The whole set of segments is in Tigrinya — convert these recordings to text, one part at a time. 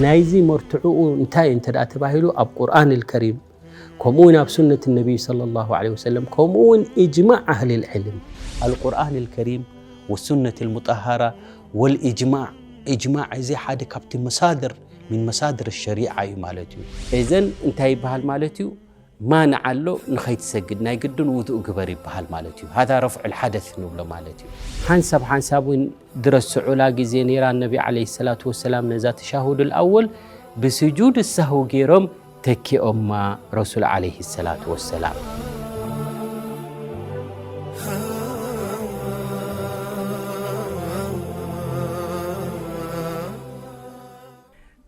ናይዚ መርትዕኡ እንታይ እንተ ደኣ ተባሂሉ፣ ኣብ ቁርኣን ኣልከሪም፣ ከምኡ እውን ኣብ ሱነት ነቢይ ሰለላሁ ዐለይሂ ወሰለም፣ ከምኡ እውን ኢጅማዕ ኣህሊል ዕልም። ኣልቁርኣን ኣልከሪም ወሱነት ኣልሙጠሃራ ወልኢጅማዕ። ኢጅማዕ እዚ ሓደ ካብቲ መሳድር፣ ሚን መሳድር ሸሪዓ እዩ ማለት እዩ። እዘን እንታይ ይበሃል ማለት እዩ? ማንዓ ኣሎ፣ ንኸይትሰግድ ናይ ግድን ውዱእ ግበር ይበሃል ማለት እዩ። ሃዛ ረፍዑል ሓደስ ንብሎ ማለት እዩ። ሓንሳብ ሓንሳብ እውን ድረስዑላ ግዜ ነይራ፣ ነቢ ዓለይሂ ሰላቱ ወሰላም ነዛ ተሻሁዱል ኣወል ብስጁድ ሳህው ገይሮም ተኪኦማ ረሱል ዓለይሂ ሰላቱ ወሰላም።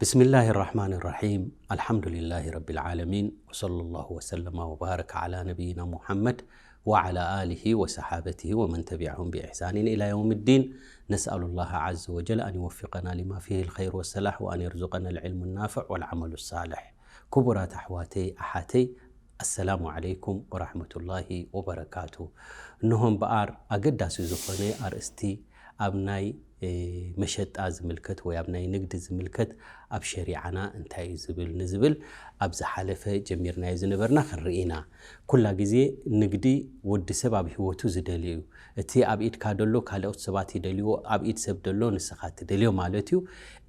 بسم الله الرحمن الرحيم. الحمد لله رب العالمين. وصلى الله وسلم وبارك على نبينا محمد وعلى آله وصحابته ومن تبعهم بإحسان إلى يوم الدين. نسأل الله عز وجل أن يوفقنا لما فيه الخير والصلاح وأن يرزقنا العلم النافع والعمل الصالح. ክቡራት ኣሕዋተይ ኣሓተይ፣ ኣሰላሙ ዓለይኩም ወራሕመቱላሂ ወበረካቱ። እንሆ እምበኣር ኣገዳሲ ዝኾነ ኣርእስቲ ኣብ ናይ፣ እ፣ መሸጣ ዝምልከት ወይ ኣብ ናይ ንግዲ ዝምልከት ኣብ ሸሪዓና እንታይ እዩ ዝብል ንዝብል ኣብ ዝሓለፈ ጀሚርናዮ ዝነበርና ክንርኢ ኢና። ኩላ ግዜ ንግዲ ወዲ ሰብ ኣብ ህይወቱ ዝደልዮ እዩ። እቲ ኣብ ኢድካ ደሎ ካልኦት ሰባት ይደልይዎ፣ ኣብ ኢድ ሰብ ደሎ ንስኻ ትደልዮ ማለት እዩ።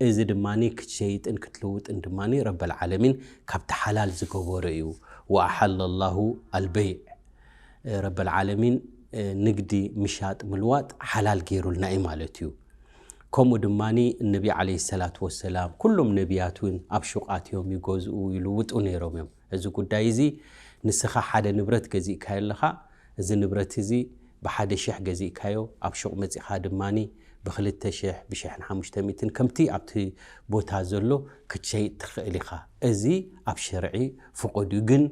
እዚ ድማ ክትሸይጥን ክትልውጥን ድማ ረበል ዓለሚን ካብቲ ሓላል ዝገበሮ እዩ። ወኣሓለ ላሁ ኣልበይዕ፣ ረበል ዓለሚን ንግዲ ምሻጥ ምልዋጥ ሓላል ገይሩልና እዩ ማለት እዩ። ከምኡ ድማ ነቢ ዓለይሂ ሰላቱ ወሰላም፣ ኩሎም ነቢያት እውን ኣብ ሹቓት እዮም ይገዝኡ ይልውጡ ነይሮም እዮም። እዚ ጉዳይ እዚ ንስኻ ሓደ ንብረት ገዚእካዮ ኣለኻ፣ እዚ ንብረት እዚ ብሓደ ሽሕ ገዚእካዮ፣ ኣብ ሹቕ መጺኻ ድማ ብኽልተ ሽሕ፣ ብሽሕን ሓሙሽተ ሚእትን ከምቲ ኣብቲ ቦታ ዘሎ ክትሸይጥ ትኽእል ኢኻ። እዚ ኣብ ሸርዒ ፍቑድ እዩ። ግን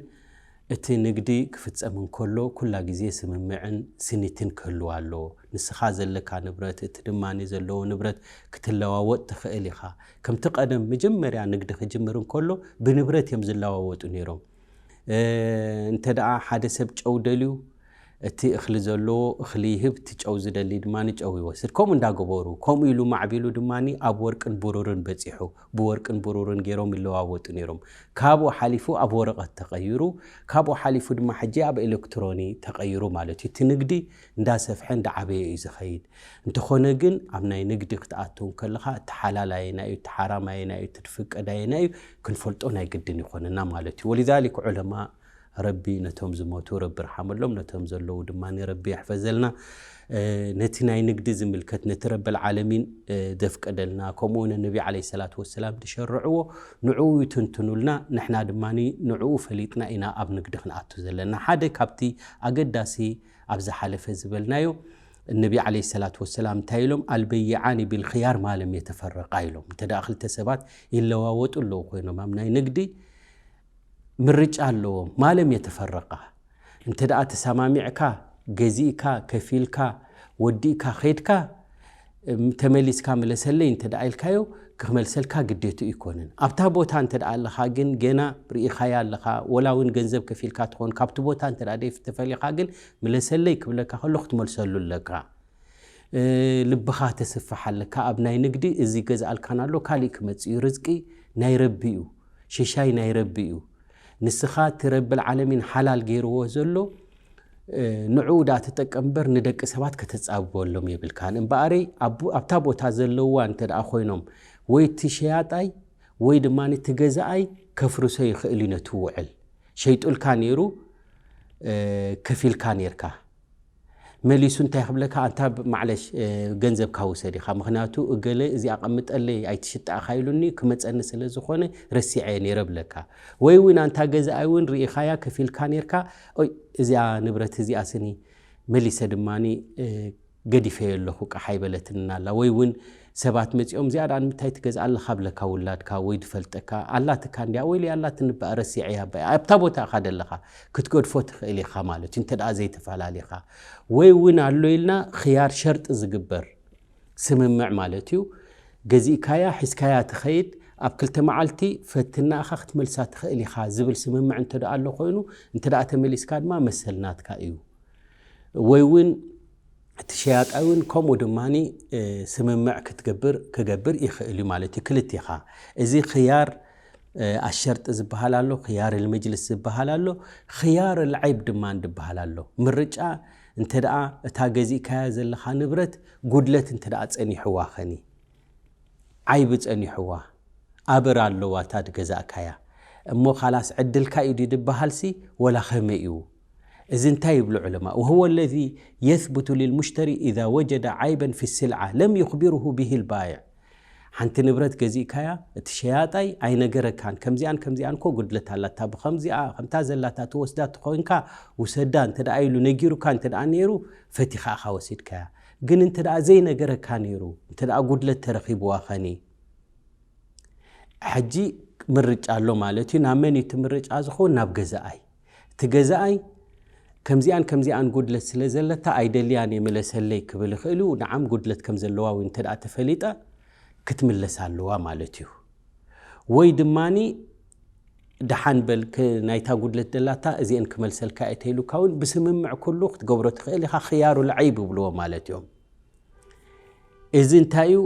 እቲ ንግዲ ክፍጸም እንከሎ ኩላ ግዜ ስምምዕን ስኒትን ክህልዋ ኣለዎ። ንስኻ ዘለካ ንብረት፣ እቲ ድማ ዘለዎ ንብረት ክትለዋወጥ ትኽእል ኢኻ። ከምቲ ቀደም መጀመርያ ንግዲ ክጅምር እንከሎ ብንብረት እዮም ዝለዋወጡ ነይሮም። እ፣ እንተ ደኣ ሓደ ሰብ ጨው ደልዩ፣ እቲ እኽሊ ዘለዎ እኽሊ ይህብ፣ እቲ ጨው ዝደሊ ድማ ጨው ይወስድ። ከምኡ እንዳገበሩ፣ ከምኡ ኢሉ ማዕቢሉ ድማ ኣብ ወርቅን ብሩርን በጺሑ። ብወርቅን ብሩርን ገይሮም ይለዋወጡ ነይሮም። ካብኡ ሓሊፉ ኣብ ወረቐት ተቐይሩ፣ ካብኡ ሓሊፉ ድማ ሕጂ ኣብ ኤሌክትሮኒ ተቐይሩ ማለት እዩ። እቲ ንግዲ እንዳሰፍሐ እንዳዓበየ እዩ ዝኸይድ። እንተኾነ ግን ኣብ ናይ ንግዲ ክትኣትው ከለኻ እቲ ሓላል ኣየናይ እዩ፣ እቲ ሓራም ኣየናይ እዩ፣ እቲ ዝፍቀድ ኣየናይ እዩ ክንፈልጦ ናይ ግድን ይኾነና ማለት እዩ። ወሊዛሊክ ዑለማ ረቢ ነቶም ዝሞቱ ረቢ ርሓመሎም፣ ነቶም ዘለዉ ድማ ረቢ ይሕፈዘልና። እ፣ ነቲ ናይ ንግዲ ዝምልከት ነቲ ረበል ዓለሚን፣ እ፣ ዘፍቀደልና፣ ከምኡ እውን ነቢ ዓለይሂ ሰላቱ ወሰላም ዝሸርዕዎ ንዕኡ ይትንትኑልና፣ ንሕና ድማ ንዕኡ ፈሊጥና ኢና ኣብ ንግዲ ክንኣቱ ዘለና። ሓደ ካብቲ ኣገዳሲ ኣብ ዝሓለፈ ዝበልናዮ፣ ነቢ ዓለይሂ ሰላቱ ወሰላም እንታይ ኢሎም? ኣልበይዓኒ ቢልኽያር ማለም የተፈረቃ ኢሎም። እንተ ደኣ ክልተ ሰባት ይለዋወጡ ኣለዉ ኮይኖም ኣብ ናይ ንግዲ ምርጫ ኣለዎም። ማለም የተፈረቃ፣ እንተ ደኣ ተሰማሚዕካ፣ ገዚእካ፣ ከፊልካ፣ ወዲእካ፣ ኸይድካ፣ እም፣ ተመሊስካ ምለሰለይ እንተ ደኣ ኢልካዮ፣ ክመልሰልካ ግዴቱ ኣይኮነን። ኣብታ ቦታ እንተ ደኣ ኣለኻ ግን፣ ገና ርኢኻያ ኣለኻ፣ ወላ እውን ገንዘብ ከፊልካ ትኾን፣ ካብቲ ቦታ እንተ ደኣ ደይ-፣ ተፈሊኻ ግን፣ ምለሰለይ ክብለካ ከሎ ክትመልሰሉ ኣለካ። እ፣ ልብኻ ተስፍሕ ኣለካ። ኣብ ናይ ንግዲ እዚ ገዝኣልካን ኣሎ፣ ካሊእ ክመጽእ እዩ። ርዝቂ ናይ ረቢ እዩ፣ ሽሻይ ናይ ረቢ እዩ። ንስኻ እቲ ረብል ዓለሚን ሓላል ገይርዎ ዘሎ፣ እ፣ ንዕኡ ደኣ ተጠቀም እምበር ንደቂ ሰባት ከተጻብበሎም የብልካን። እምበኣረይ ኣብ፣ ኣብታ ቦታ ዘለዋ እንተ ደኣ ኮይኖም ወይ እቲ ሸያጣይ ወይ ድማ እቲ ገዛኣይ ከፍርሶ ይኽእል እዩ ነቲ ውዕል። ሸይጡልካ ነይሩ፣ እ፣ ከፊልካ ነይርካ። መሊሱ እንታይ ክብለካ? ኣንታ ብ-፣ ማዕለሽ፣ እ፣ ገንዘብካ ውሰድ ኢኻ። ምኽንያቱ እገለ እዚ ኣቐምጠለይ ኣይትሽጣ ኢኻ ኢሉኒ ክመጸኒ ስለ ዝኾነ ረሲዐ ነይረ ብለካ። ወይ እውን ኣንታ ገዛኣይ እውን ርኢኻያ ከፊልካ ነይርካ፣ ኦይ፣ እዚኣ ንብረት እዚኣ ስኒ መሊሰ ድማኒ፣ እ፣ ገዲፈዮ ኣለኹ፣ ቃሕ ኣይበለትንን ኣላ። ወይ እውን ሰባት መጺኦም፣ "እዚኣ ደኣ ንምንታይ ትገዝኣ ኣለኻ?" ብለካ ውላድካ ወይ ዝፈልጠካ፣ "ኣላትካ እንድያ?" "ወይለይ ኣላትኒ እባ፣ ረሲዐያ እባ እያ." ኣብታ ቦታ ኢኻ ደለኻ፣ ክትገድፎ ትኽእል ኢኻ ማለት እዩ፣ እንተ ደኣ ዘይተፈላለኻ። ወይ እውን ኣሎ ኢልና ኽያር ሸርጢ ዝግበር ስምምዕ ማለት እዩ። ገዚእካያ፣ ሒዝካያ ትኸይድ፣ ኣብ ክልተ መዓልቲ ፈትና ኢኻ ክትመልሳ ትኽእል ኢኻ ዝብል ስምምዕ እንተ ደኣ ኣሎ ኮይኑ፣ እንተ ደኣ ተመሊስካ ድማ መሰል ናትካ እዩ። ወይ እውን እቲ ሸያጣይ እውን ከምኡ ድማ ስምምዕ ክትገብር ክገብር ይኽእል እዩ ማለት እዩ። ክልቲኻ እዚ ክያር ኣሸርጢ ዝበሃል ኣሎ፣ ክያር ልመጅልስ ዝበሃል ኣሎ፣ ክያር ልዓይብ ድማ ዝበሃል ኣሎ። ምርጫ እንተ ደኣ እታ ገዚእካያ ዘለኻ ንብረት ጉድለት እንተ ደኣ ጸኒሕዋ ኸኒ ዓይቢ ጸኒሕዋ ኣበር ኣለዋ እታ ድገዛእካያ እሞ ካላስ ዕድልካ እዩ ድበሃልሲ ወላ ኸመይ እዩ? እዚ እንታይ ይብሉ ዑለማ? وهو الذي يثبت للمشتري إذا وجد عيبا في السلعة لم يخبره به البائع ሓንቲ ንብረት ገዚእካያ እቲ ሸያጣይ ኣይነገረካን ከምዚኣን ከምዚኣን ኮ ጉድለት ኣላታ ብከምዚኣ ከምታ ዘላታ ትወስዳ ትኾንካ ውሰዳ እንተ ኢሉ ነጊሩካ እንተ ነይሩ ፈቲኻ ኢኻ ወሲድካያ ግን እንተ ዘይነገረካ ነይሩ እንተ ጉድለት ተረኺብዋ ኸኒ ሕጂ ምርጫ ኣሎ ማለት እዩ። ናብ መን እዩ እቲ ምርጫ ዝኸውን? ናብ ገዛኣይ። እቲ ገዛኣይ ከምዚኣን ከምዚኣን ጉድለት ስለ ዘለታ ኣይደልያን የመለሰለይ ክብል ይኽእል እዩ። ንዓም ጉድለት ከም ዘለዋ ወይ እንተ ደኣ ተፈሊጠ ክትምለስ ኣለዋ ማለት እዩ። ወይ ድማኒ ደሓን በል ናይታ ጉድለት ደላታ እዚአን ክመልሰልካ እየ ተይሉካ እውን ብስምምዕ ኩሉ ክትገብሮ ትኽእል ኢኻ። ክያሩ ልዓይብ ይብልዎ ማለት እዮም። እዚ እንታይ እዩ?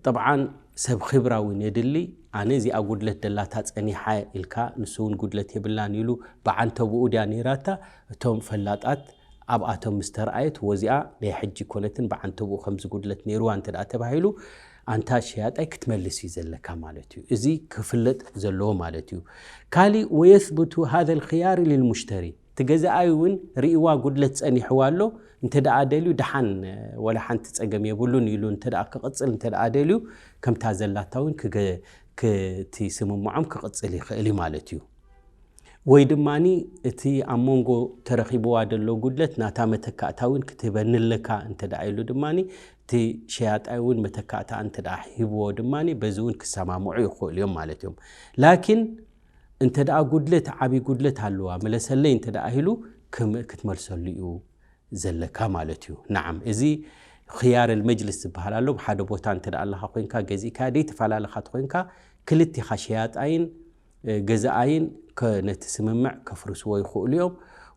ጠብዓን ሰብ ኺብራ እውን የድሊ። ኣነ እዚኣ ጉድለት ደላታ ጸኒሓ ኢልካ ንሱ እውን ጉድለት የብላን ኢሉ ብዓንተብኡ ድያ ነይራታ። እቶም ፈላጣት ኣብኣቶም ምስ ተረኣየት ወዚኣ ናይ ሕጂ ኮነትን ብዓንተብኡ ከምዚ ጉድለት ነይርዋ እንተ ደኣ ተባሂሉ ኣንታ ሸያጣይ ክትመልስ እዩ ዘለካ ማለት እዩ። እዚ ክፍለጥ ዘለዎ ማለት እዩ። ካሊእ ويثبت هذا الخيار للمشتري እቲ ገዛኣይ እውን ርእይዋ ጉድለት ጸኒሕዋ ኣሎ እንተ ደኣ ደልዩ ደሓን ወላ ሓንቲ ጸገም የብሉን ኢሉ እንተ ደኣ ክቕጽል እንተ ደኣ ደልዩ ከምታ ዘላታ እውን ክገ- ክቲ ስምምዖም ክቕጽል ይኽእል እዩ ማለት እዩ። ወይ ድማ እቲ ኣብ መንጎ ተረኺብዋ ዘሎ ጉድለት ናታ መተካእታ እውን ክትህበኒ ኣለካ እንተ ደኣ ኢሉ ድማ እቲ ሸያጣይ እውን መተካእታ እንተ ደኣ ሂብዎ ድማ በዚ እውን ክሰማምዑ ይኽእሉ እዮም ማለት እዮም። ላኪን እንተ ደኣ ጉድለት ዓብዪ ጉድለት ኣለዋ ምለሰለይ እንተ ደኣ ኢሉ ክም- ክትመልሰሉ እዩ ዘለካ ማለት እዩ። ናዓም እዚ ክያር ልመጅልስ ዝበሃል ኣሎ። ብሓደ ቦታ እንተ ደኣ ኣለኻ ኮይንካ ገዚእካ ደይ ተፈላለኻ ተኮይንካ ክልቲኻ ሸያጣይን ገዛኣይን ነቲ ስምምዕ ከፍርስዎ ይኽእሉ እዮም።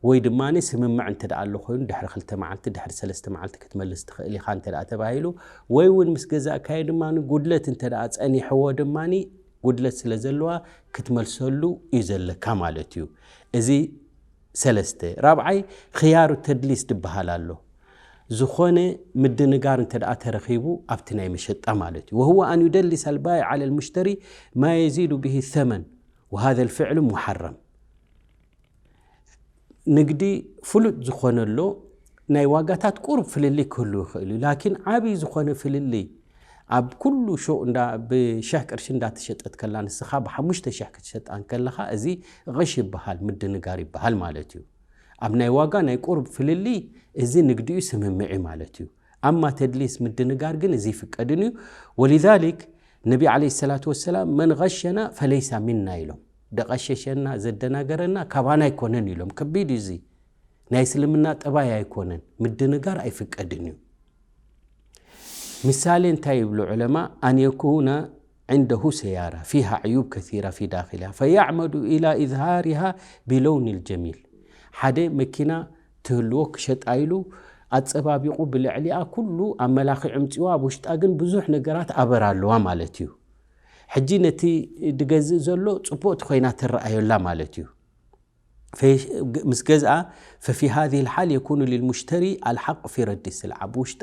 ወይ ድማ ስምምዕ እንተ ደኣ ኣሎ ኮይኑ ድሕሪ ክልተ መዓልቲ ድሕሪ ሰለስተ መዓልቲ ክትመልስ ትኽእል ኢኻ እንተ ደኣ ተባሂሉ ወይ እውን ምስ ገዛእካዮ ድማ ጉድለት እንተ ደኣ ጸኒሕዎ ድማ ጉድለት ስለ ዘለዋ ክትመልሰሉ እዩ ዘለካ ማለት እዩ። እዚ ሰለስተ ራብዓይ ክያሩ ተድሊስ ድበሃል ኣሎ። ዝኾነ ምድንጋር እንተ ደኣ ተረኺቡ ኣብቲ ናይ መሸጣ ማለት እዩ። وهو أن يدلس البائع على المشتري ما يزيد به الثمن وهذا الفعل محرم ንግዲ ፍሉጥ ዝኾነ ኣሎ ናይ ዋጋታት ቁሩብ ፍልልይ ክህሉ ይኽእል እዩ። ላኪን ዓብዪ ዝኾነ ፍልልይ ኣብ ኩሉ ሹቕ እንዳ ብሽሕ ቅርሺ እንዳተሸጠት ከላ ንስኻ ብሓሙሽተ ሽሕ ክትሸጣ እንከለኻ እዚ غش ይበሃል፣ ምድንጋር ይበሃል ማለት እዩ። ኣብ ናይ ዋጋ ናይ ቁሩብ ፍልልይ እዚ ንግዲ እዩ፣ ስምምዕ እዩ ማለት እዩ። ኣማ ተድሊስ ምድንጋር ግን እዚ ይፍቀድን እዩ። ወሊዛሊክ ነቢ ዓለይሂ ሰላቱ ወሰላም መን غሸና ፈለይሳ ሚና ኢሎም። ደቐሸሸና ዘደናገረና ካባና ኣይኮነን ኢሎም። ከቢድ እዩ እዚ። ናይ እስልምና ጠባይ ኣይኮነን፣ ምድንጋር ኣይፍቀድን እዩ። ምሳሌ እንታይ ይብሉ ዑለማ? أن يكون عنده سيارة فيها عيوب كثيرة في داخلها فيعمد إلى إظهارها بلون الجميل ሓደ መኪና ትህልዎ ክሸጣ ኢሉ ኣጸባቢቑ ብልዕሊኣ ኩሉ ኣመላኺዑ ምጽዋ ኣብ ውሽጣ ግን ብዙሕ ነገራት ኣበር ኣለዋ ማለት እዩ። ሕጂ ነቲ ድገዝእ ዘሎ ጽቡቕቲ ኮይና ትረኣዮላ ማለት እዩ። ምስ ገዝኣ ففي هذه الحال يكون للمشتري الحق في رد السلعة ብውሽጣ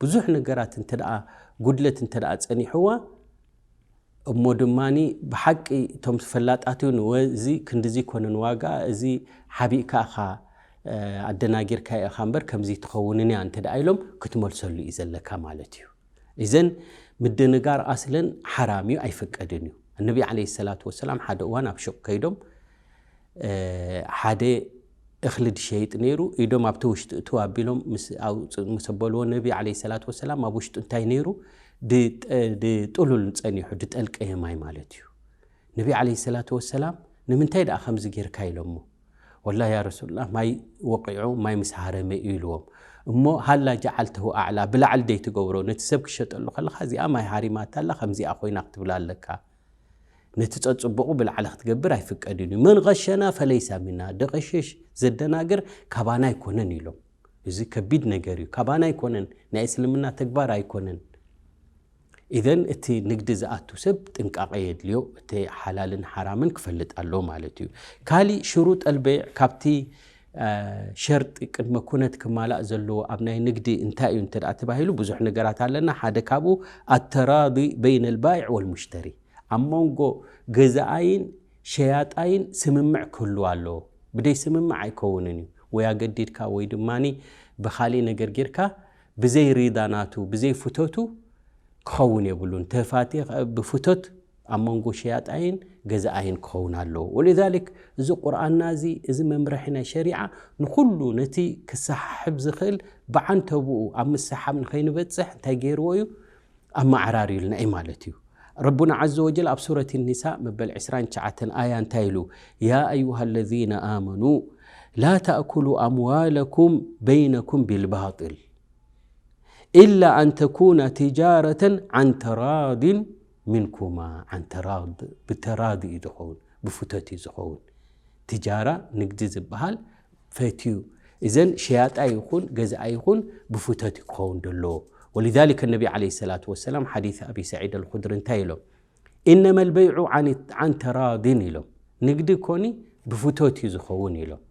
ብዙሕ ነገራት እንተ ደኣ ጉድለት እንተ ደኣ ጸኒሕዋ እሞ ድማ ብሓቂ እቶም ፈላጣት እውን እዚ ክንድዚ ኮነን ዋጋ እዚ ሓቢእካ ኢኻ ኣደናጊርካ ኢኻ እምበር ከምዚ ትኸውንን እያ እንተ ደኣ ኢሎም ክትመልሰሉ እዩ ዘለካ ማለት እዩ። እዘን ምድንጋር ኣስለን ሓራም እዩ፣ ኣይፍቀድን እዩ። ነቢ ዓለይሂ ሰላቱ ወሰላም ሓደ እዋን ኣብ ሹቕ ከይዶም ሓደ እኽሊ ድሸይጥ ነይሩ። ኢዶም ኣብቲ ውሽጢ እቱ ኣቢሎም ምስ ኣውፅ- ምስ ኣበልዎ ነቢ ዓለይሂ ሰላቱ ወሰላም ኣብ ውሽጡ እንታይ ነይሩ? ድጠ- ድጥሉል ጸኒሑ ድጠልቀየ ማይ ማለት እዩ። ነቢ ዓለይሂ ሰላቱ ወሰላም ንምንታይ ደኣ ከምዚ ጌርካ ኢሎሞ። ወላሂ ያ ረሱሉላህ ማይ ወቒዑ ማይ ምስ ሃረመ እዩ ኢልዎም። እሞ ሃላ ጀዓልተሁ ኣዕላ ብላዕሊ ደይ ትገብሮ ነቲ ሰብ ክሸጠሉ ከለኻ እዚኣ ማይ ሃሪማታ ኣላ ከምዚኣ ኮይና ክትብላ ኣለካ። ነቲ ጸጽቡቑ ብላዕሊ ክትገብር ኣይፍቀድን እዩ። መን غሸና ፈለይሳ ሚና ደቐሽሽ ዘደናግር ካባና ኣይኮነን ኢሎም። እዚ ከቢድ ነገር እዩ። ካባና ኣይኮነን፣ ናይ እስልምና ተግባር ኣይኮነን። ኢዘን እቲ ንግዲ ዝኣቱ ሰብ ጥንቃቐ የድልዮ፣ እቲ ሓላልን ሓራምን ክፈልጥ ኣሎ ማለት እዩ። ካሊእ ሽሩጥ ኣልበይዕ ካብቲ ሸርጢ ቅድመ ኩነት ክማላእ ዘለዎ ኣብ ናይ ንግዲ እንታይ እዩ እንተ ተባሂሉ ብዙሕ ነገራት ኣለና። ሓደ ካብኡ ኣተራዲ በይነ ልባይዕ ወልሙሽተሪ፣ ኣብ መንጎ ገዛኣይን ሸያጣይን ስምምዕ ክህልዋ ኣለዎ። ብደይ ስምምዕ ኣይከውንን እዩ። ወይ ኣገዲድካ ወይ ድማኒ ብኻሊእ ነገር ጌርካ ብዘይ ሪዳ ናቱ ብዘይ ፍቶቱ ክኸውን የብሉን። ተፋቲ ብፍቶት ኣብ መንጎ ሸያጣይን ገዛኣይን ክኸውን ኣለዎ። ወሊዛሊክ እዚ ቁርኣንና እዚ፣ እዚ መምርሒ ናይ ሸሪዓ ንኹሉ ነቲ ክሰሓሕብ ዝኽእል ብዓንተብኡ ኣብ ምስሓብ ንኸይንበጽሕ እንታይ ገይርዎ እዩ? ኣመዓራርዩልና እዩ ማለት እዩ። ረቡና ዓዘ ወጀል ኣብ ሱረት ኒሳ መበል ዕስራን ትሽዓተን ኣያ እንታይ ኢሉ? ያ ኣዩሃ ለዚነ ኣመኑ ላ ተእኩሉ ኣምዋለኩም በይነኩም ቢልባጢል ኢላ ኣን ተኩና ትጃረተን ዓን ተራዲን ሚንኩማ። ዓን ተራድ፣ ብተራዲ እዩ ዝኸውን፣ ብፍቶት እዩ ዝኸውን። ትጃራ ንግዲ ዝበሃል ፈትዩ። እዘን ሸያጣ ይኹን ገዛኣ ይኹን ብፍቶት ክኸውን ደሎ። ወሊዛሊከ ነቢ ዓለይሂ ሰላቱ ወሰላም ሓዲስ ኣቢ ሰዒድ ኣልኹድሪ እንታይ ኢሎም? ኢነመ ልበይዑ ዓን ተራዲን ኢሎም። ንግዲ ኮኒ ብፍቶት እዩ ዝኸውን ኢሎም።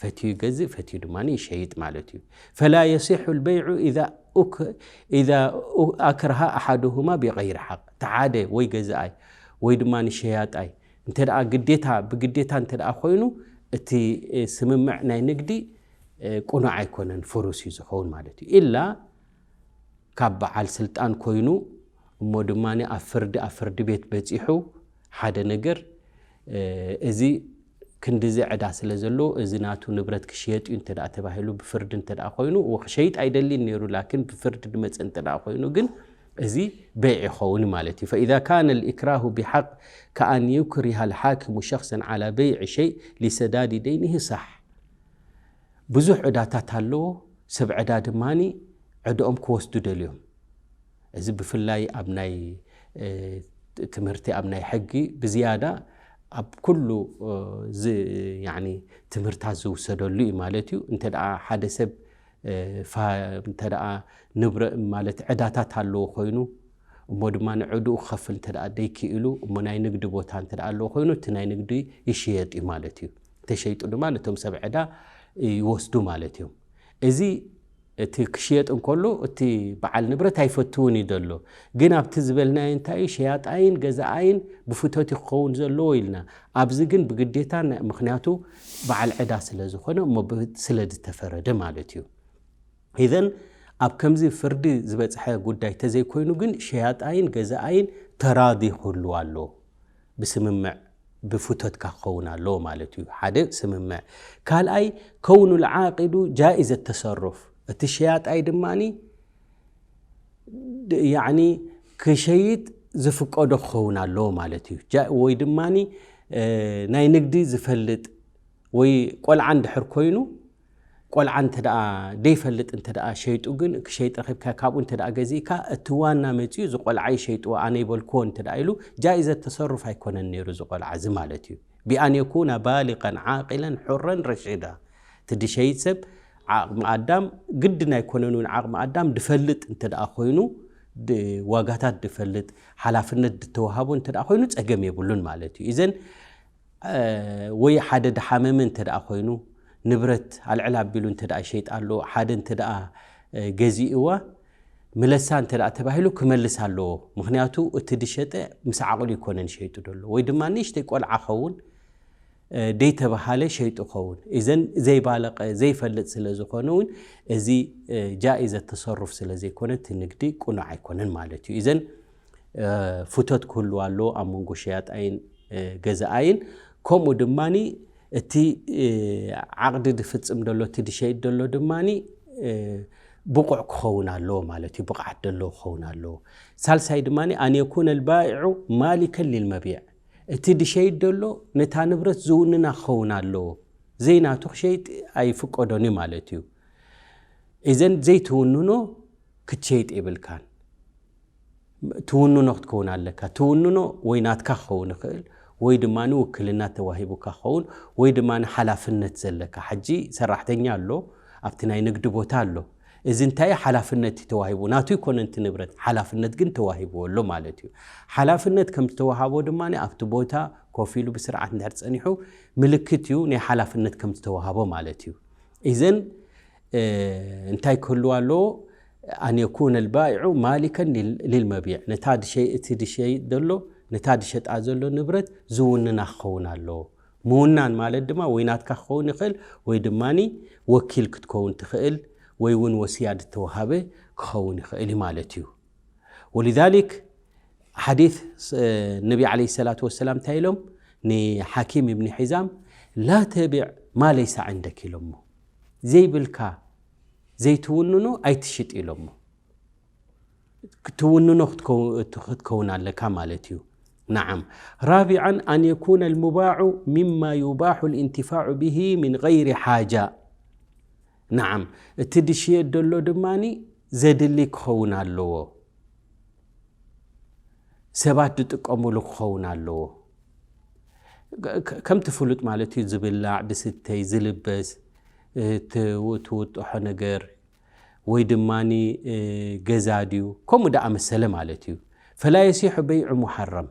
ፈትዩ ይገዝእ፣ ፈትዩ ድማ ይሸይጥ ማለት እዩ። ፈላ የሲሑ ልበይዑ ኢዛ ኡክ-፣ ኢዛ ኡ-፣ ኣክርሃ ኣሓዱሁማ ቢገይሪ ሓቅ። እቲ ሓደ ወይ ገዛኣይ ወይ ድማ ንሸያጣይ እንተ ደኣ ግዴታ፣ ብግዴታ እንተ ደኣ ኮይኑ፣ እቲ፣ እ፣ ስምምዕ ናይ ንግዲ፣ እ፣ ቅኑዕ ኣይኮነን፣ ፍሩስ እዩ ዝኸውን ማለት እዩ። ኢላ ካብ በዓል ስልጣን ኮይኑ፣ እሞ ድማ ኣብ ፍርዲ፣ ኣብ ፍርዲ ቤት በጺሑ ሓደ ነገር፣ እ፣ እዚ ክንዲዚ ዕዳ ስለ ዘለዎ፣ እዚ ናቱ ንብረት ክሽየጥ እዩ እንተ ደኣ ተባሂሉ፣ ብፍርዲ እንተ ደኣ ኮይኑ፣ እወ፣ ክሸይጥ ኣይደሊን ነይሩ፣ ላኪን ብፍርዲ ዝመጸ እንተ ደኣ ኮይኑ ግን፣ እዚ በይዕ ይኸውን ማለት እዩ። ፈኢዛ ካነ ልኢክራሁ ቢሓቅ ከኣን ዩክሪሃ ልሓኪሙ ሸኽሰን ዓላ በይዕ ሸይ ሊሰዳዲ ደይኒሂ ሳሕ። ብዙሕ ዕዳታት ኣለዎ፣ ሰብ ዕዳ ድማኒ ዕድኦም ክወስዱ ደልዮም። እዚ ብፍላይ ኣብ ናይ፣ እ፣ ትምህርቲ፣ ኣብ ናይ ሕጊ ብዝያዳ ኣብ ኩሉ፣ እ፣ ዝ-፣ ያኒ ትምህርታት ዝውሰደሉ እዩ ማለት እዩ። እንተ ደኣ ሓደ ሰብ፣ እ፣ ፋ-፣ እንተ ደኣ ንብረ-፣ ማለት ዕዳታት ኣለዎ ኮይኑ፣ እሞ ድማ ንዕድኡ ክኸፍል እንተ ደኣ ደይክኢሉ፣ እሞ ናይ ንግዲ ቦታ እንተ ደኣ ኣለዎ ኮይኑ፣ እቲ ናይ ንግዲ ይሽየጥ እዩ ማለት እዩ። ተሸይጡ ድማ ነቶም ሰብ ዕዳ ይወስዱ ማለት እዮም። እዚ እቲ ክሽየጥ እንከሎ፣ እቲ በዓል ንብረት ኣይፈትውን እዩ ዘሎ። ግን ኣብቲ ዝበልናዮ እንታይ እዩ? ሸያጣይን ገዛኣይን ብፍቶት እዩ ክኸውን ዘለዎ ኢልና። ኣብዚ ግን ብግዴታ ና-፣ ምኽንያቱ በዓል ዕዳ ስለ ዝኾነ፣ እሞ ብ-፣ ስለ ዝተፈረደ ማለት እዩ። ኢዘን ኣብ ከምዚ ፍርዲ ዝበጽሐ ጉዳይ ተዘይኮይኑ ግን ሸያጣይን ገዛኣይን ተራዲ ክህልው ኣለዎ። ብስምምዕ ብፍቶትካ ክኸውን ኣለዎ ማለት እዩ። ሓደ ስምምዕ። ካልኣይ፣ ከውኑ ልዓቂዱ ጃኢዘ ተሰሩፍ። እቲ ሸያጣይ ድማኒ ድ-፣ ያዕኒ ክሸይጥ ዝፍቀዶ ክኸውን ኣለዎ ማለት እዩ። ጃ-፣ ወይ ድማኒ፣ እ፣ ናይ ንግዲ ዝፈልጥ ወይ ቆልዓ እንድሕር ኮይኑ፣ ቆልዓ እንተ ደኣ ደይፈልጥ እንተ ደኣ ሸይጡ ግን ክሸይጥ ረኺብካ፣ ካብኡ እንተ ደኣ ገዚእካ፣ እቲ ዋና መጺኡ እዚ ቆልዓ ይሸይጥዎ ኣነ ይበልክዎ እንተ ደኣ ኢሉ፣ ጃኢዘት ተሰሩፍ ኣይኮነን ነይሩ እዚ ቆልዓ እዚ ማለት እዩ። ቢኣን የኩና ባሊቀን ዓቂለን ሑረን ረሺዳ። እቲ ድሸይጥ ሰብ ዓቕሚ ኣዳም ግድን ኣይኮነን እውን ዓቕሚ ኣዳም ድፈልጥ እንተ ደኣ ኮይኑ፣ ድ-፣ ዋጋታት ድፈልጥ፣ ሓላፍነት ድተዋሃቦ እንተ ደኣ ኮይኑ ጸገም የብሉን ማለት እዩ። ኢዘን እ፣ ወይ ሓደ ድሓመመ እንተ ደኣ ኮይኑ፣ ንብረት ኣልዕል ኣቢሉ እንተ ደኣ ይሸይጥ ኣሎ፣ ሓደ እንተ ደኣ፣ እ፣ ገዚእዋ፣ ምለሳ እንተ ደኣ ተባሂሉ ክመልስ ኣለዎ። ምኽንያቱ እቲ ድሸጠ ምስ ዓቕሉ ይኮነን ሸይጡ ደሎ። ወይ ድማ ንእሽተይ ቆልዓ ኸውን፣ እ፣ ደይተባሃለ ሸይጡ ኸውን። እዘን ዘይባለቐ፣ ዘይፈልጥ ስለ ዝኾነ እውን፣ እዚ፣ እ፣ ጃኢዘ ተሰሩፍ ስለ ዘይኮነ፣ እቲ ንግዲ ቅኑዕ ኣይኮነን ማለት እዩ። እዘን እ፣ ፍቶት ክህልዋ ኣለዎ ኣብ መንጎ ሸያጣይን፣ እ፣ ገዛኣይን። ከምኡ ድማኒ እቲ፣ እ፣ ዓቕዲ ድፍጽም ደሎ፣ እቲ ድሸይጥ ደሎ ድማኒ፣ እ፣ ብቑዕ ክኸውን ኣለዎ ማለት እዩ፣ ብቕዓት ደሎ ክኸውን ኣለዎ። ሳልሳይ ድማኒ ኣን የኩነ ልባይዑ ማሊከን ሊልመቢዕ፣ እቲ ድሸይጥ ደሎ ነታ ንብረት ዝውንና ክኸውን ኣለዎ። ዘይናቱ ክሸይጥ ኣይፍቀዶን እዩ ማለት እዩ። እዘን ዘይትውንኖ ክትሸይጥ የብልካን። ትውንኖ ክትከውን ኣለካ። ትውንኖ ወይ ናትካ ክኸውን ይኽእል፣ ወይ ድማ ውክልና ተዋሂቡካ ክኸውን፣ ወይ ድማ ሓላፍነት ዘለካ። ሕጂ ሰራሕተኛ ኣሎ፣ ኣብቲ ናይ ንግዲ ቦታ ኣሎ። እዚ እንታይ ሓላፍነት እዩ ተዋሂቡ? ናቱ ይኮነ እቲ ንብረት፣ ሓላፍነት ግን ተዋሂብዎ ኣሎ ማለት እዩ። ሓላፍነት ከም ዝተዋሃቦ ድማ ኣብቲ ቦታ ኮፍ ኢሉ ብስርዓት እንድሕር ጸኒሑ ምልክት እዩ ናይ ሓላፍነት ከም ዝተዋሃቦ ማለት እዩ። ኢዘን እንታይ ክህልዋ ኣለዎ? ኣን የኩነ ልባይዑ ማሊከን ሊል- ሊልመቢዕ፣ ነታ ድሸይ እቲ ድሸይ ዘሎ ነታ ድሸጣ ዘሎ ንብረት ዝውንና ክኸውን ኣለዎ። ምውናን ማለት ድማ ወይ ናትካ ክኸውን ይኽእል ወይ ድማ ወኪል ክትከውን ትኽእል ወይ እውን ወስያ ዝተዋሃበ ክኸውን ይኽእል እዩ ማለት እዩ። ወሊዛሊክ ሓዲት ነቢ ዓለይሂ ሰላቱ ወሰላም እንታይ ኢሎም ንሓኪም እብኒ ሒዛም? ላ ተቢዕ ማ ለይሰ ዕንደክ ኢሎሞ። ዘይብልካ ዘይትውንኖ ኣይትሽጥ ኢሎሞ። ክትውንኖ ክትከው- ክትከውን ኣለካ ማለት እዩ። ናዓም። ራቢዓን ኣን የኩነ ልሙባዑ ሚማ ዩባሑ ልኢንትፋዑ ብሂ ምን ገይሪ ሓጃ። ናዓም። እቲ ድሽየጥ ደሎ ድማ ዘድሊ ክኸውን ኣለዎ። ሰባት ዝጥቀሙሉ ክኸውን ኣለዎ። ከ- ከምቲ ፍሉጥ ማለት እዩ፣ ዝብላዕ ዝስተይ ዝልበስ፣ ትውጥሖ ነገር ወይ ድማ ገዛ ድዩ ከምኡ ደኣ መሰለ ማለት እዩ። ፈላ የሲሑ በይዑ ሙሓረም።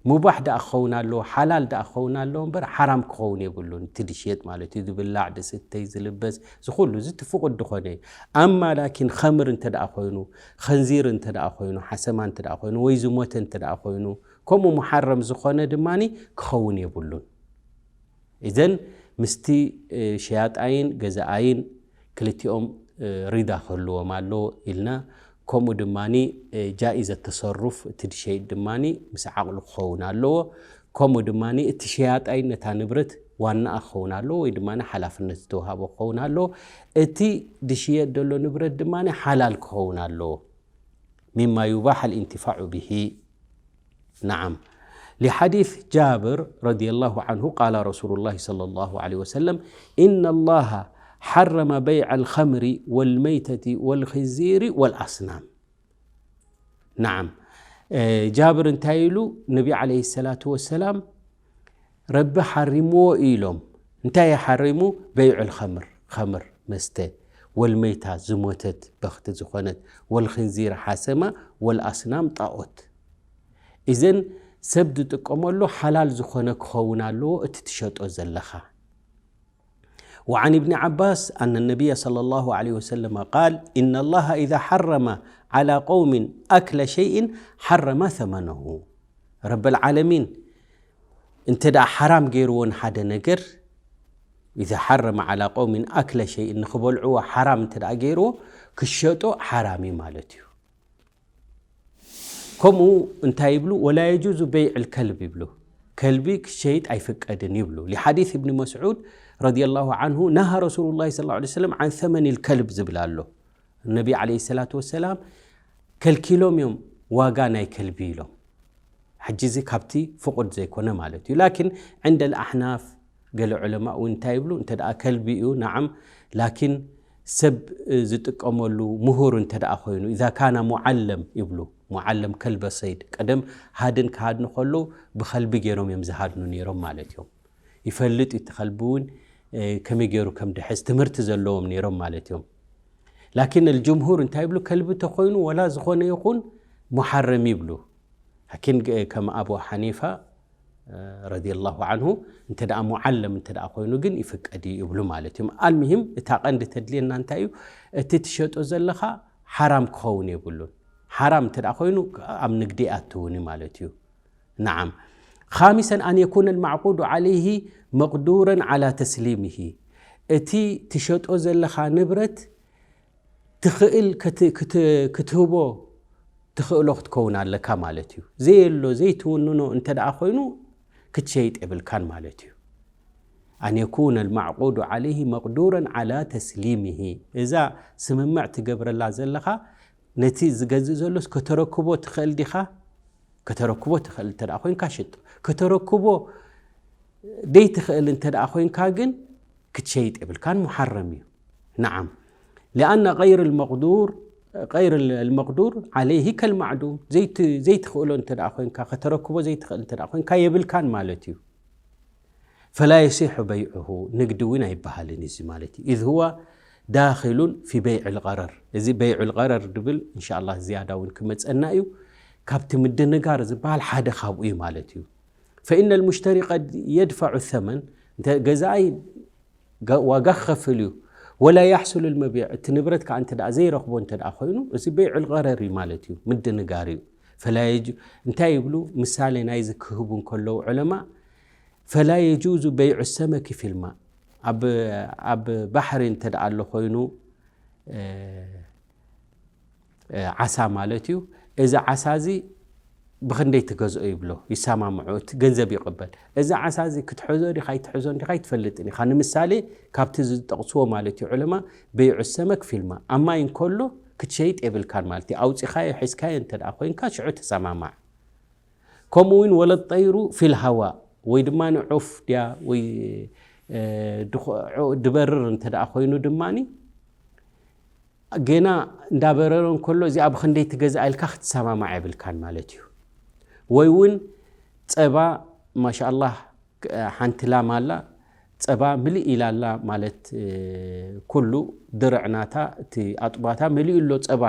ሙባሕ ደኣ ክኸውን ኣለዎ፣ ሓላል ደኣ ክኸውን ኣለዎ እምበር ሓራም ክኸውን የብሉን። እቲ ድሽየጥ ማለት እዩ፣ ዝብላዕ ዝስተይ ዝልበስ ዝኩሉ እዚ እቲ ፍቁድ ዝኾነ እዩ። ኣማ ላኪን ኸምር እንተ ደኣ ኮይኑ፣ ኸንዚር እንተ ደኣ ኮይኑ፣ ሓሰማ እንተ ደኣ ኮይኑ ወይ ዝሞተ እንተ ደኣ ኮይኑ፣ ከምኡ ሙሓረም ዝኾነ ድማ ክኸውን የብሉን። ኢዘን ምስቲ ሸያጣይን ገዛኣይን ክልቲኦም ሪዳ ክህልዎም ኣለዎ ኢልና። ከምኡ ድማ ጃኢዘ ተሰሩፍ እቲ ድሸይጥ ድማ ምስ ዓቕሉ ክኸውን ኣለዎ። ከምኡ ድማ እቲ ሸያጣይ ነታ ንብረት ዋናኣ ክኸውን ኣለዎ ወይ ድማ ሓላፍነት ዝተዋሃቦ ክኸውን ኣለዎ። እቲ ድሽየጥ ዘሎ ንብረት ድማ ሓላል ክኸውን ኣለዎ። ሚማ ዩባሕ ኣልኢንትፋዑ ብሂ። نعم. لحديث جابر رضي الله عنه قال رسول الله صلى الله عليه وسلم: إن الله حرم بيع الخمر والميتة والخنزير والأصنام. نعم. ጃብር እንታይ ኢሉ? ነቢ ዓለይሂ ሰላቱ ወሰላም ረቢ ሓሪምዎ ኢሎም። እንታይ ሓሪሙ? በይዑል ኸምር፣ ኸምር መስተ፣ ወልመይታ ዝሞተት በኽቲ ዝኾነት፣ ወልኽንዚር ሓሰማ፣ ወልኣስናም ጣኦት። ኢዘን ሰብ ዝጥቀመሉ ሓላል ዝኾነ ክኸውን ኣለዎ እቲ ትሸጦ ዘለኻ። وعن ابن عباس أن النبي صلى الله عليه وسلم قال: إن الله إذا حرم على قوم أكل شيء حرم ثمنه. ረበል ዓለሚን እንተ ደኣ ሓራም ገይርዎ ንሓደ ነገር፣ إذا حرم على قوم أكل شيء، ንኽበልዕዎ ሓራም እንተ ደኣ ገይርዎ፣ ክሸጦ ሓራም እዩ ማለት እዩ። ከምኡ እንታይ ይብሉ? ولا يجوز بيع الكلب ይብሉ። ከልቢ ክሸይጥ ኣይፍቀድን ይብሉ። لحديث ابن مسعود رضي الله عنه: نهى رسول الله صلى الله عليه وسلم عن ثمن الكلب ዝብል ኣሎ። ነቢ ዓለይሂ ሰላቱ ወሰላም ከልኪሎም እዮም ዋጋ ናይ ከልቢ ኢሎም። ሕጂ እዚ ካብቲ ፍቁድ ዘይኮነ ማለት እዩ። ላኪን ዕንደ ልኣሕናፍ ገለ ዑለማ እውን እንታይ ይብሉ? እንተ ደኣ ከልቢ እዩ፣ ነዓም፣ ላኪን ሰብ ዝጥቀመሉ ምሁር እንተ ደኣ ኮይኑ፣ إذا كان معلم ይብሉ። ሙዓለም ከልበ ሰይድ። ቀደም ሃድን ክሃድኑ ከለዉ ብኸልቢ ገይሮም እዮም ዝሃድኑ ነይሮም ማለት እዮም። ይፈልጥ እዩ እቲ ከልቢ እውን ከመይ ገይሩ ከም ድሕዝ ትምህርቲ ዘለዎም ነይሮም ማለት እዮም። ላኪን الجمهور እንታይ ይብሉ? ከልቢ ተኾይኑ ወላ ዝኾነ ይኹን ሙሓረም ይብሉ። ላኪን ከም ኣቡ ሓኒፋ ረዲየላሁ ዓንሁ እንተ ደኣ ሙዓለም እንተ ደኣ ኮይኑ ግን ይፍቀድ እዩ ይብሉ ማለት እዮም። ኣልሙሂም እታ ቀንዲ ተድልየና እንታይ እዩ? እቲ ትሸጦ ዘለኻ ሓራም ክኸውን የብሉን። ሓራም እንተ ደኣ ኮይኑ ኣብ ንግዲ ኣይኣትውን እዩ ማለት እዩ። نعم. خامسا أن يكون المعقود عليه مقدورا على تسليمه. እቲ ትሸጦ ዘለኻ ንብረት ትኽእል ክት- ክት- ክትህቦ ትኽእሎ ክትከውን ኣለካ ማለት እዩ። ዘየሎ ዘይትውንኖ እንተ ደኣ ኮይኑ ክትሸይጥ የብልካን ማለት እዩ። أن يكون المعقود عليه مقدورا على تسليمه. እዛ ስምምዕ ትገብረላ ዘለኻ ነቲ ዝገዝእ ዘሎስ ከተረክቦ ትኽእል ዲኻ? ከተረክቦ ትኽእል እንተ ደኣ ኮይንካ ሽጥ። ከተረክቦ ደይትኽእል እንተ ደኣ ኮይንካ ግን ክትሸይጥ የብልካን፣ ሙሓረም እዩ። نعم. لأن غير المقدور، غير المقدور عليه كالمعدوم. ዘይት- ዘይትኽእሎ እንተ ደኣ ኮይንካ፣ ከተረክቦ ዘይትኽእል እንተ ደኣ ኮይንካ የብልካን ማለት እዩ። فلا يصح بيعه، ንግዲ እውን ኣይበሃልን እዚ ማለት እዩ። إذ هو داخل في بيع الغرر. እዚ በይዑል ቀረር ድብል እንሻላ ዝያዳ እውን ክመፀና እዩ። ካብቲ ምድንጋር ዝበሃል ሓደ ካብኡ እዩ ማለት እዩ። فإن المشتري قد يدفع الثمن، እንተ ገዛኣይ ዋጋ ክኸፍል እዩ። ولا يحصل المبيع، እቲ ንብረት ከዓ እንተ ዘይረኽቦ እንተ ኮይኑ፣ እዚ በይዑል ቀረር እዩ ማለት እዩ፣ ምድንጋር እዩ። ፈላ የጁ እንታይ ይብሉ? ምሳሌ ናይዚ ክህቡ እንከለዉ ዑለማ፣ ፈላ የጁዙ በይዑ ሰመኪ ፊልማ፣ ኣብ ባሕሪ እንተ ኣሎ ኮይኑ፣ ዓሳ ማለት እዩ። እዚ ዓሳ እዚ ብኽንደይ ትገዝኦ ይብሎ፣ ይሰማምዑ፣ እቲ ገንዘብ ይቕበል። እዚ ዓሳ እዚ ክትሕዞ ዲኻ ኣይትሕዞን ዲኻ ኣይትፈልጥን ኢኻ። ንምሳሌ ካብቲ ዝጠቕስዎ ማለት እዩ ዑለማ፣ በይዑ ሰመክ ፊልማ፣ ኣብ ማይ እንከሎ ክትሸይጥ የብልካን ማለት እዩ። ኣውፂኻዮ ሒዝካዮ እንተ ደኣ ኮይንካ ሽዑ ተሰማማዕ። ከምኡ እውን ወለጠይሩ ፊል ሃዋ፣ ወይ ድማ ዑፍ ድያ ወይ ድበርር እንተ ደኣ ኮይኑ ድማ ጌና እንዳበረረ እንከሎ እዚኣ ብኽንደይ ትገዝኣ ኢልካ ክትሰማማዕ የብልካን ማለት እዩ። ወይ እውን ፀባ ማሻኣላህ ሓንቲ ላም ኣላ፣ ፀባ ምልእ ኢላ ኣላ ማለት ኩሉ ድርዕ ናታ እቲ ኣጥባታ መሊኡ ኣሎ ፀባ፣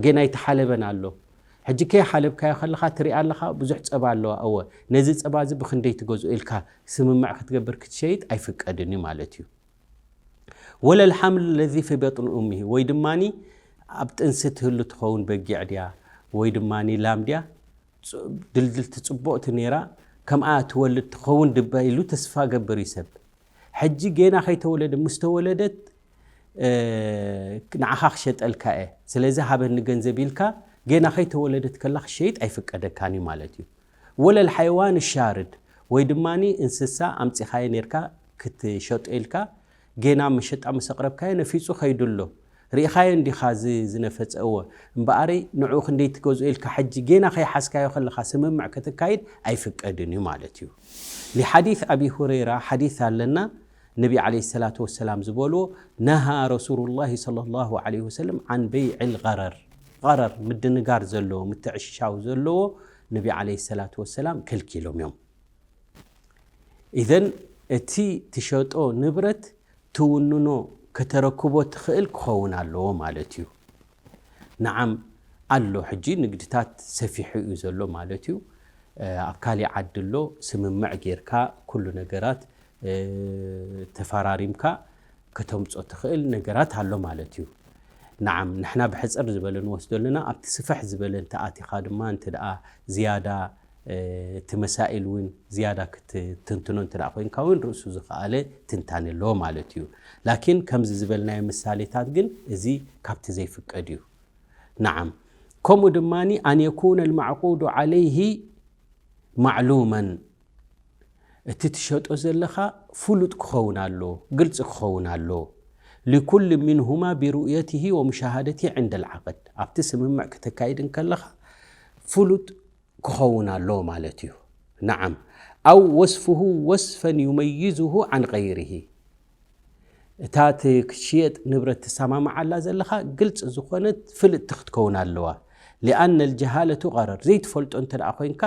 ጌና ኣይተሓለበን ኣሎ። ሕጂ ከይሓለብካዮ ከለኻ ትሪኣ ኣለኻ ብዙሕ ፀባ ኣለዋ። እወ ነዚ ፀባ እዚ ብኽንደይ ትገዝኦ ኢልካ ስምምዕ ክትገብር ክትሸይጥ ኣይፍቀድን እዩ ማለት እዩ። ولا الحمل الذي في بطن أمه، ወይ ድማ ኣብ ጥንሲ ትህሉ ትኸውን በጊዕ ድያ ወይ ድማ ላም ድያ ድልድልቲ ፅቡቕቲ ነይራ ከምኣ ትወልድ ትኸውን ድባ ኢሉ ተስፋ ገብር እዩ ሰብ። ሕጂ ጌና ከይተወለደ ምስ ተወለደት ንዓኻ ክሸጠልካ እየ ስለዚ ሃበኒ ገንዘብ ኢልካ ጌና ከይተወለደት ከላ ክሸይጥ ኣይፍቀደካን እዩ ማለት እዩ። ወለል ሓይዋን ሻርድ ወይ ድማ እንስሳ ኣምፂኻዮ ነርካ ክትሸጦ ኢልካ ጌና መሸጣ ምስ ኣቕረብካዮ ነፊፁ ከይዱ ኣሎ። ርኢኻዮ እንዲኻ እዚ ዝነፈፀ? እወ። እምበኣረይ ንዕኡ ክንደይ ትገዝኦ ኢልካ ሕጂ ጌና ከይሓዝካዮ ከለኻ ስምምዕ ከተካይድ ኣይፍቀድን እዩ ማለት እዩ። لحديث أبي هريرة ሓዲስ ኣለና። ነቢ ዓለይሂ ሰላቱ ወሰላም ዝበልዎ ነሃ ረሱሉላሂ ሰለላሁ ዓለይሂ ወሰለም ዓን በይዕል ገረር። ገረር ምድንጋር ዘለዎ ምትዕሽሻው ዘለዎ ነቢ ዓለይሂ ሰላቱ ወሰላም ከልኪሎም እዮም። ኢዘን እቲ ትሸጦ ንብረት ትውንኖ ከተረክቦ ትኽእል ክኸውን ኣለዎ ማለት እዩ። ንዓም ኣሎ ሕጂ ንግድታት ሰፊሑ እዩ ዘሎ ማለት እዩ። ኣብ ካሊእ ዓዲ ኣሎ ስምምዕ ጌርካ ኩሉ ነገራት ተፈራሪምካ ከተምፆ ትኽእል ነገራት ኣሎ ማለት እዩ። ንዓም ንሕና ብሕፅር ዝበለ ንወስዶ ኣለና ኣብቲ ስፍሕ ዝበለ እንተኣቲኻ ድማ እንተ ደኣ ዝያዳ እቲ መሳኢል እውን ዝያዳ ክትትንትኖ እንተ ኮይንካ እውን ርእሱ ዝኸኣለ ትንታኔ ኣለዎ ማለት እዩ። ላኪን ከምዚ ዝበልናዮ ምሳሌታት ግን እዚ ካብቲ ዘይፍቀድ እዩ። ናዓም ከምኡ ድማ ኣን የኩነ ልማዕቁዱ ዓለይሂ ማዕሉመን እቲ ትሸጦ ዘለኻ ፍሉጥ ክኸውን ኣለዎ፣ ግልፂ ክኸውን ኣለዎ። ሊኩል ሚንሁማ ቢሩእየትሂ ወሙሻሃደትሂ ዕንደ ልዓቅድ ኣብቲ ስምምዕ ከተካይድ እንከለኻ ፍሉጥ ክኸውን ኣለዎ ማለት እዩ። ነዓም ኣው ወስፍሁ ወስፈን ዩመይዝሁ ዓን ገይርሂ እታ ክትሽየጥ ንብረት ትሰማምዓላ ዘለኻ ግልፂ ዝኾነት ፍልጥቲ ክትከውን ኣለዋ። ሊኣነ ልጀሃለቱ ቀረር ዘይትፈልጦ እንተ ደኣ ኮይንካ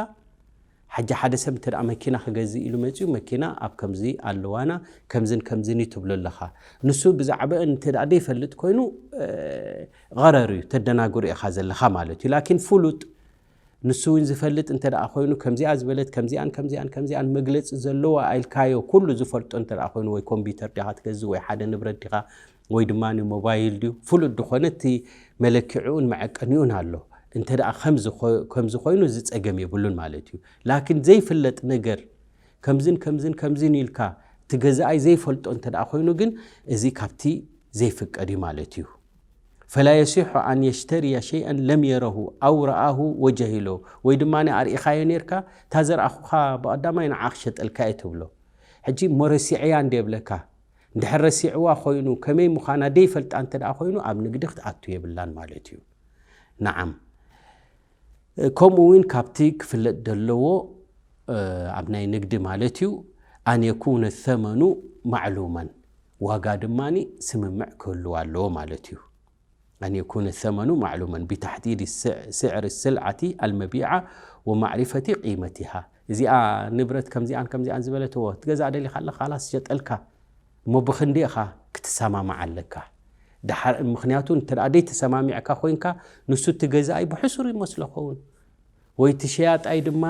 ሓጂ ሓደ ሰብ እንተ መኪና ክገዝእ ኢሉ መፅኡ መኪና ኣብ ከምዚ ኣለዋና ከምዝን ከምዝን እዩ ትብሎ ኣለኻ። ንሱ ብዛዕባአን እንተ ደኣ ዘይፈልጥ ኮይኑ ቀረር እዩ ተደናግሮ ኢኻ ዘለኻ ማለት እዩ። ላኪን ፍሉጥ ንሱ እውን ዝፈልጥ እንተ ደኣ ኮይኑ ከምዚኣ ዝበለት ከምዚኣን ከምዚኣን ከምዚኣን መግለፂ ዘለዋ ኢልካዮ ኩሉ ዝፈልጦ እንተ ደኣ ኮይኑ ወይ ኮምፒውተር ዲኻ ትገዝእ ወይ ሓደ ንብረት ዲኻ ወይ ድማ ሞባይል ድዩ ፍሉጥ ዝኾነ እቲ መለክዕኡን መዐቀኒኡን ኣሎ። እንተ ደኣ ከምዚ ኮይኑ እዚ ጸገም የብሉን ማለት እዩ። ላኪን ዘይፍለጥ ነገር ከምዝን ከምዝን ከምዝን ኢልካ እቲ ገዛኣይ ዘይፈልጦ እንተ ደኣ ኮይኑ ግን እዚ ካብቲ ዘይፍቀድ እዩ ማለት እዩ። ፈላ የሲሑ ኣን የሽተርየ ሸይአን ለም የረሁ ኣው ረኣሁ ወጀሂሎ ወይ ድማ ኣርኢኻዮ ነርካ እታ ዘርኣኹኻ ብቐዳማይ ንዓ ክሸጠልካ እየ ትብሎ። ሕጂ እሞ ረሲዐያ እንደ የብለካ እንድሕር ረሲዕዋ ኮይኑ ከመይ ምዃና ደይፈልጣ እንተ ደኣ ኮይኑ ኣብ ንግዲ ክትኣቱ የብላን ማለት እዩ። ነዓም ከምኡ እውን ካብቲ ክፍለጥ ዘለዎ ኣብ ናይ ንግዲ ማለት እዩ ኣን የኩነ ሰመኑ ማዕሉመን ዋጋ ድማ ስምምዕ ክህልዋ ኣለዎ ማለት እዩ። ኣን የኩነ ሰመኑ ማዕሉመን ብታሕዲድ ስዕር ስልዓቲ ኣልመቢዓ ወማዕሪፈቲ ቂመቲሃ እዚኣ ንብረት ከምዚኣን ከምዚኣን ዝበለትዎ ትገዛእ ደሊኻ ኣለካ ላስ ሸጠልካ እሞ ብክንዲ ኢኻ ክትሰማማዕ ኣለካ። ድሓር ምክንያቱ እንተ ደኣ ዘይተሰማሚዕካ ኮይንካ፣ ንሱ እቲ ገዛኣይ ብሕሱር ይመስሎ ኸውን፣ ወይ እቲ ሸያጣይ ድማ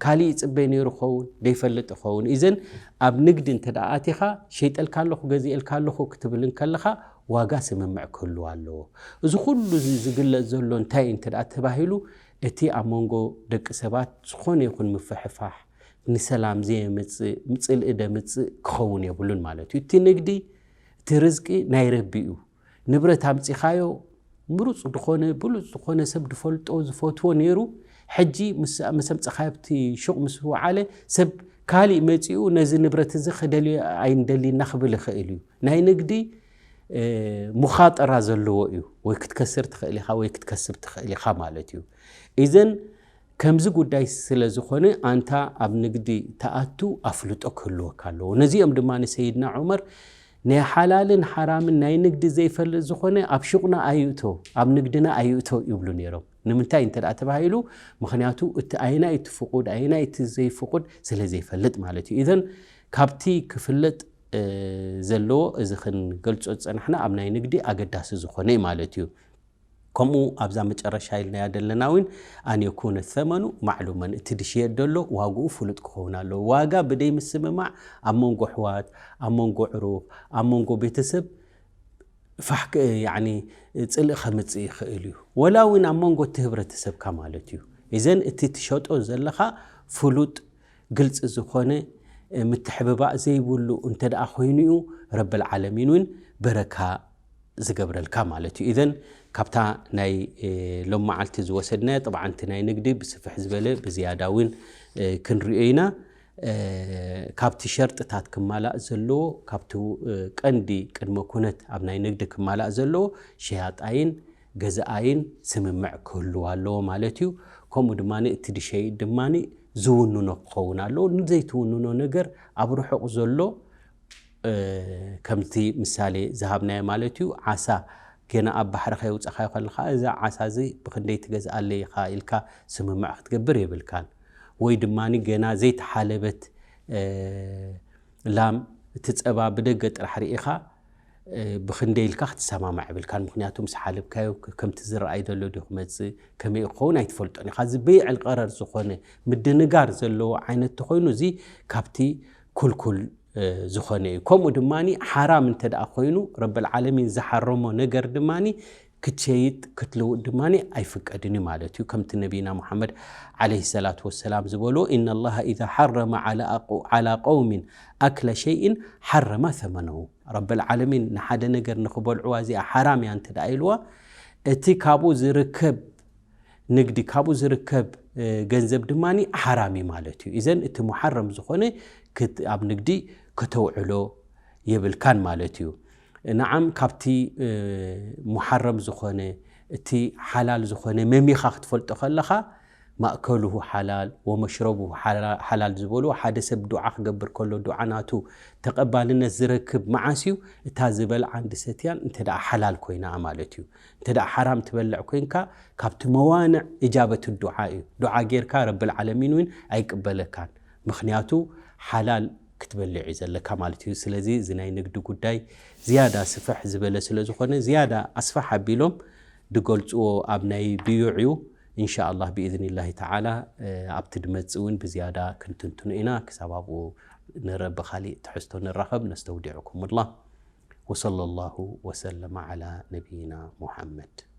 ካሊእ ይፅበይ ነይሩ ኸውን፣ ዘይፈልጥ ይኸውን። እዘን ኣብ ንግዲ እንተ ደኣ ኣቲኻ፣ ሸይጠልካ ኣለኹ፣ ገዚኤልካ ኣለኹ ክትብል እንከለኻ፣ ዋጋ ስምምዕ ክህልዎ ኣለዎ። እዚ ኩሉ እዚ ዝግለጽ ዘሎ እንታይ እዩ እንተ ደኣ ተባሂሉ፣ እቲ ኣብ መንጎ ደቂ ሰባት ዝኾነ ይኹን ምፍሕፋሕ ንሰላም ዘየምጽእ፣ ጽልኢ ደምጽእ ክኸውን የብሉን ማለት እዩ። እቲ ንግዲ፣ እቲ ርዝቂ ናይ ረቢ እዩ። ንብረት ኣምጺኻዮ፣ ምሩጽ ዝኾነ፣ ብሉጽ ዝኾነ ሰብ ዝፈልጦ፣ ዝፈትዎ ነይሩ። ሕጂ ምስ፣ ምስ ኣምጸኻዮ ኣብቲ ሹቕ ምስ ወዓለ፣ ሰብ ካሊእ መጺኡ ነዚ ንብረት እዚ ክደልዮ ኣይንደሊ እናኽብል ይኽእል እዩ። ናይ ንግዲ፣ እ፣ ሙኻጠራ ዘለዎ እዩ። ወይ ክትከስር ትኽእል ኢኻ፣ ወይ ክትከስብ ትኽእል ኢኻ ማለት እዩ። ኢዘን ከምዚ ጉዳይ ስለ ዝኾነ፣ ኣንታ ኣብ ንግዲ ትኣቱ ኣፍልጦ ክህልወካ ኣለዎ። ነዚኦም ድማ ንሰይድና ዑመር ናይ ሓላልን ሓራምን ናይ ንግዲ ዘይፈልጥ ዝኾነ ኣብ ሹቕና ኣይእቶ፣ ኣብ ንግድና ኣይእቶ ይብሉ ነይሮም። ንምንታይ እንተ ደኣ ተባሂሉ፣ ምኽንያቱ እቲ ኣየናይ እቲ ፍቑድ፣ ኣየናይ እቲ ዘይፍቑድ ስለ ዘይፈልጥ ማለት እዩ። ኢዘን ካብቲ ክፍለጥ፣ እ፣ ዘለዎ እዚ ክንገልጾ ዝጸናሕና ኣብ ናይ ንግዲ ኣገዳሲ ዝኾነ እዩ ማለት እዩ። ከምኡ ኣብዛ መጨረሻ ኢልናያ ዘለና እውን ኣን የኩነ ሰመኑ ማዕሉመን፣ እቲ ድሽየጥ ዘሎ ዋግኡ ፍሉጥ ክኸውን ኣለዎ። ዋጋ ብደይ ምስምማዕ ኣብ መንጎ ኣሕዋት፣ ኣብ መንጎ ዕሩኽ፣ ኣብ መንጎ ቤተሰብ ፋሕ ክ-፣ ያዕኒ ጽልኢ ከምጽእ ይኽእል እዩ። ወላ እውን ኣብ መንጎ እቲ ህብረተሰብካ ማለት እዩ። እዘን እቲ ትሸጦ ዘለኻ ፍሉጥ ግልፂ ዝኾነ፣ እ፣ ምትሕብባእ ዘይብሉ እንተ ደኣ ኮይኑ እዩ፣ ረብል ዓለሚን እውን በረካ ዝገብረልካ ማለት እዩ። ኢዘን ካብታ ናይ፣ እ፣ ሎም መዓልቲ ዝወሰድናዮ፣ ጥብዓ፣ እቲ ናይ ንግዲ ብስፍሕ ዝበለ ብዝያዳ እውን፣ እ፣ ክንሪኦ ኢና። እ፣ ካብቲ ሸርጥታት ክማላእ ዘለዎ፣ ካብቲ፣ እ፣ ቀንዲ ቅድመ ኩነት ኣብ ናይ ንግዲ ክማላእ ዘለዎ፣ ሸያጣይን ገዛኣይን ስምምዕ ክህልዎ ኣለዎ ማለት እዩ። ከምኡ ድማ እቲ ድሸይጥ ድማ ዝውንኖ ክኸውን ኣለዎ። ንዘይትውንኖ ነገር ኣብ ርሑቕ ዘሎ፣ እ፣ ከምቲ ምሳሌ ዝሃብናዮ ማለት እዩ፣ ዓሳ ገና ኣብ ባሕሪ ከየውጻኻዮ ከለኻ፣ "እዛ ዓሳ እዚ ብኽንደይ ትገዝኣለይ ኢኻ?" ኢልካ ስምምዕ ክትገብር የብልካን። ወይ ድማ ገና ዘይተሓለበት፣ እ፣ ላም፣ እቲ ጸባ ብደገ ጥራሕ ርኢኻ፣ እ፣ ብኽንደይ ኢልካ ክትሰማማዕ የብልካን። ምኽንያቱ ምስ ሓለብካዮ ከ-፣ ከምቲ ዝረኣይ ዘሎ ድዩ ክመጽእ፣ ከመይ ክኸውን ኣይትፈልጦን ኢኻ። እዚ በይዕል ቀረር ዝኾነ ምድንጋር ዘለዎ ዓይነት ተኾይኑ፣ እዚ ካብቲ ኩልኩል፣ እ፣ ዝኾነ እዩ። ከምኡ ድማ ሓራም እንተ ደኣ ኮይኑ፣ ረብል ዓለሚን ዝሓረሞ ነገር ድማ ክትሸይጥ ክትልውጥ ድማ ኣይፍቀድን እዩ ማለት እዩ። ከምቲ ነቢና ሙሓመድ ዓለይሂ ሰላቱ ወሰላም ዝበልዎ፣ "ኢነ ላሃ ኢዛ ሓረመ ዓላ ኣቁ-፣ ዓላ ቀውሚን ኣክለ ሸይእን ሓረማ ሰመነሁ።" ረብል ዓለሚን ንሓደ ነገር ንኽበልዕዋ እዚኣ ሓራም እያ እንተ ደኣ ኢልዋ፣ እቲ ካብኡ ዝርከብ ንግዲ፣ ካብኡ ዝርከብ፣ እ፣ ገንዘብ ድማ ሓራም እዩ ማለት እዩ። እዘን እቲ ሙሓረም ዝኾነ ክት-፣ ኣብ ንግዲ ከተውዕሎ የብልካን ማለት እዩ። ነዓም፣ ካብቲ፣ እ፣ ሙሓረም ዝኾነ፣ እቲ ሓላል ዝኾነ መሚኻ ክትፈልጦ ከለኻ፣ ማእከሉሁ ሓላል ወመሽረቡሁ ሓላ-፣ ሓላል ዝበልዎ፣ ሓደ ሰብ ዱዓ ክገብር ከሎ፣ ዱዓ ናቱ ተቐባልነት ዝረክብ መዓስ እዩ? እታ ዝበልዓን ዝሰትያን እንተ ደኣ ሓላል ኮይና ማለት እዩ። እንተ ደኣ ሓራም ትበልዕ ኮይንካ፣ ካብቲ መዋንዕ እጃበት ዱዓ እዩ። ዱዓ ጌርካ ረብል ዓለሚን እውን ኣይቅበለካን። ምኽንያቱ ሓላል ክትበልዕ እዩ ዘለካ ማለት እዩ። ስለዚ እዚ ናይ ንግዲ ጉዳይ ዝያዳ ስፍሕ ዝበለ ስለ ዝኾነ፣ ዝያዳ ኣስፍሕ ኣቢሎም ድገልጽዎ ኣብ ናይ ብዩዕ እዩ። ኢንሻ ኣላህ፣ ብኢዝኒላሂ ተዓላ፣ እ፣ ኣብቲ ድመጽእ እውን ብዝያዳ ክንትንትኖ ኢና። ክሳብ ኣብኡ ንረ-፣ ብኻሊእ ትሕዝቶ ንራኸብ። ነስተውዲዕኩሙላህ። ወሰለ ላሁ ወሰለመ ዓላ ነቢይና ሙሓመድ።